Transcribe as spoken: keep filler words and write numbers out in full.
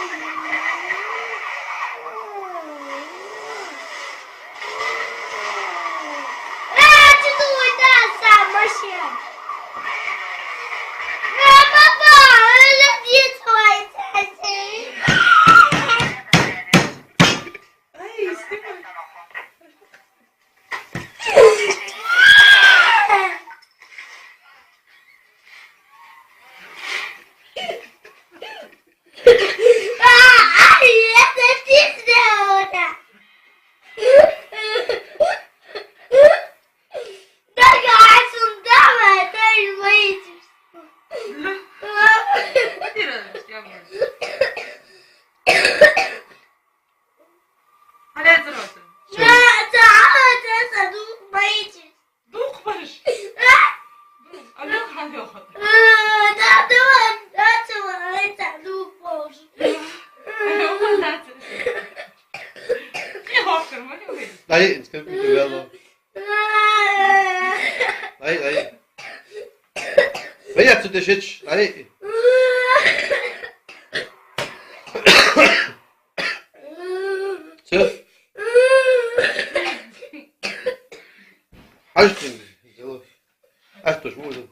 А, что ты, да, сам вообще? А, папа, это детство, это. Ай, снимай. А, ай, это ты сделала. Да, Гайсон, давай, дай выйдешь. Hadi hazır olsun. Да, да, да, да, ну, выйдешь. Dur, qıpırış. А? Dur, alo, hadi oxu. Э, да, давай, да, давай, да, ну, боже. Alo, hadi. Qıpırma, ne oluyor? Dayı, çıkıp bir yürü, alo. Dayı, dayı. Dayı, tu deşeç, dayı. Все. Hadi, alo. Ach, to już mówię.